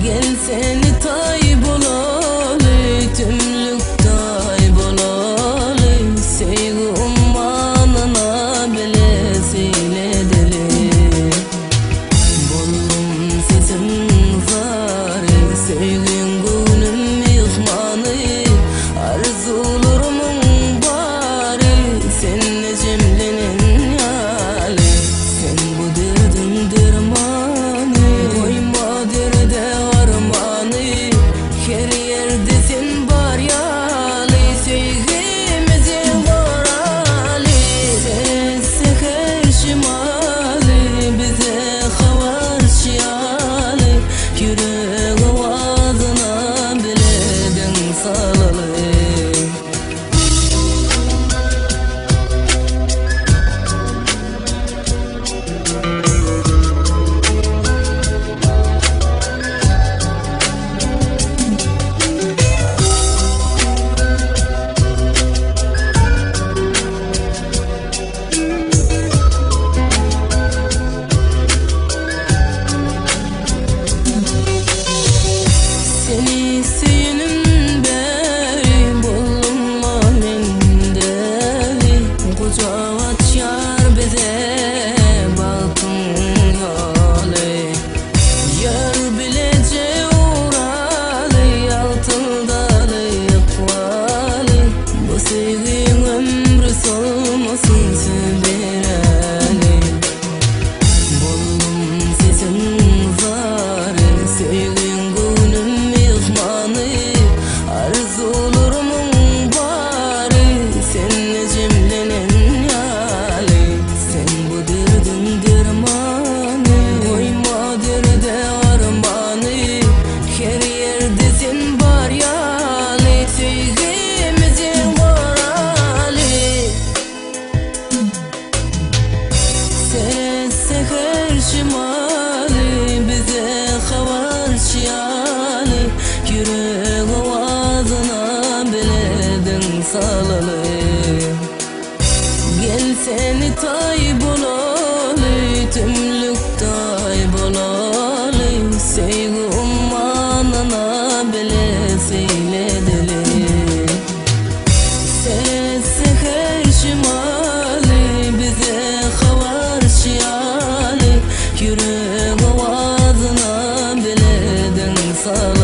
Gel seni taý bolaly, tümlük taý bolaly, Söýgi ummanyna bile seýil edeli. Boldum sesiň zary, söýgiň göwnüm myhmany, Arzuwlarymyň bary sende jemlenen ýaly. Sen bu derdiň dermany, goýma derde armany, Her ýerde sen bar ýaly, söýgimizi goraly. Seretse her şemaly, bize habarçy ýaly, Ýürek owazyna bile diň salaly. Seni söýenim bäri boldum-a men däli, Gujak açýar bize bagtyň ýoly. Ýör bileje uraly, altyndaly ykbaly, Bu söýgiň ömri solmasyn söz beräli. Boldum sesiň zary, söýgiň göwnüm myhmany, Arzuwlarymyň bary sende jemlenen ýaly. Sen bu derdiň dermany, goýma derde armany, Her ýerde sen bar ýaly, söýgimizi goraly. Seretse her şemaly, bize habarçy ýaly, Ýürek owazyna bile diň salaly. Gel seni taý bolaly, tümlük taý bolaly, Söýgi ummanyna bile seýil edeli. Seretse her şemaly, bize habarçy ýaly, Ýürek owazyna bile diň salaly.